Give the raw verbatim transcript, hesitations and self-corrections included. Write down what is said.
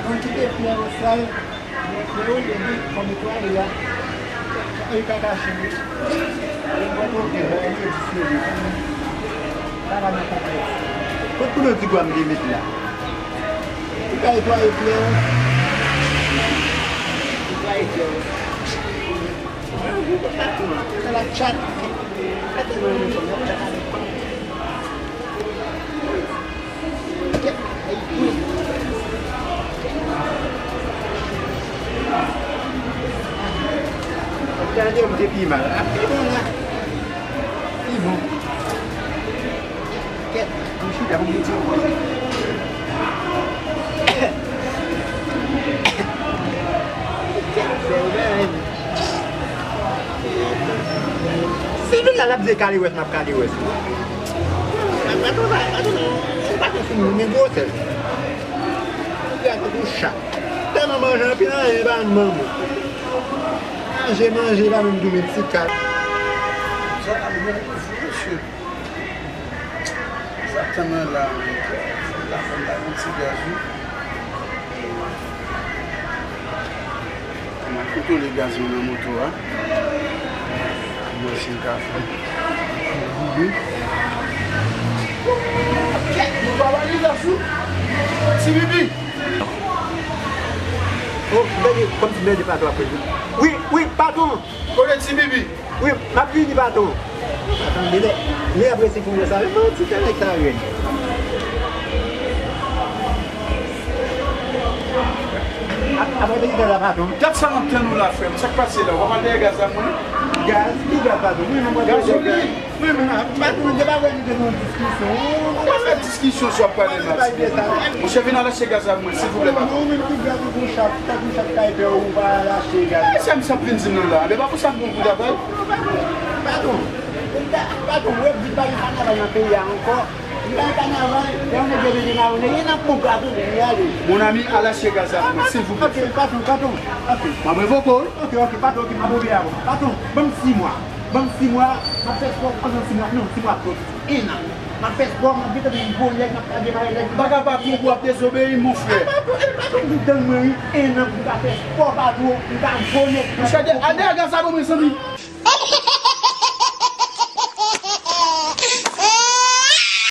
Mwen kite Pierre Oswald, mwen Pierre Oswald, epi kòm etwale a, e ka kache wi. E mwen monte, mwen di serye. Sa pa nan konplèks. Kot koulè ti gwa m te met la? Ou ka etwale Pierre? Ou ka etwale. Mwen gou pa tou. Sa la chat. Gade mwen, mwen, mwen, mwen, mwen. Gade m te pi mal. A, pi bon la. Pi bon. Kèt, m chita pou m di ankò. Kèt, fè w bèl. Si vin la, l ap di kalewès, m ap kalewès. Mwen, mwen, mwen, mwen, mwen, mwen pa konn fini, men gwosè. Ou gade tankou chat. Tèlman manje anpil, anyen pa manman. Manje, manje, pa menm goumen ti kal. Sa la, mwen, mwen, mwen, mwen, Sa tann nan la, la fè m bay yon ti gaz, wi. Mwen kontwole gaz mwen nan moto a. Mwen si l ka fè. Wi. Nou pa ba li gaz, wi. Ti Bibi. Oh, m tande kòmsi m tande patwon ap rele. Wi, wi, patwon. Kote Ti Bibi? Wi, m ap vini, patwon. Patwon, li lè, li ap resi pou mwen sa. Mwen ti tè nèg sa rèd. Ap, ap rete ki la, patwon. Gad sa m ap tann ou la, frè m. Sa k pase la? Ou pa pral dèyè gaz la, mwen? Gaz? Ki gaz, patwon? Mwen menm, mwen Gazolin. Mwen menm, patwon, te pa wè nou te nan diskisyon. Ou pa fè diskisyon si w ap pale mal. Monchè, vin al achte gaz avè mwen, silvouplè, patwon. Ou menm ki gaz ou gon chat, tankou chat kay pè ou, ou pa al achte gaz. E sa misye ap vin di m nan la? Men pa konsa m gon pou travay. Patwon, patwon, ou ap di pa gen kanaval nan peyi a ankò. Li pa gen kanaval, lè yon nèg vle vin al, yon nèg nan pou gaz ou vin ale. Mon ami, al achte gaz avè mwen, silvouplè. Ok, patwon, patwon, ok. M ap revoke w, wi. Ok, ok, patwon, ok, m ap obeyi avè w. Patwon, ban m sis mwa. Ban m sis mwa, m ap fè spò pandan sis mwa. Non, sis mwa twòp. En an. M ap fè spò, m ap gentan vin gwo nèg, m ap ka demare nèg. M pa ka patwon pou w ap dezobeyi m, mon frè. E pa, e pa konn di dan mwen, wi. En an pou m ka fè spò, patwon, m ka gwo nèg. Monchè, al dèyè gaz la pou mwen, zanmi.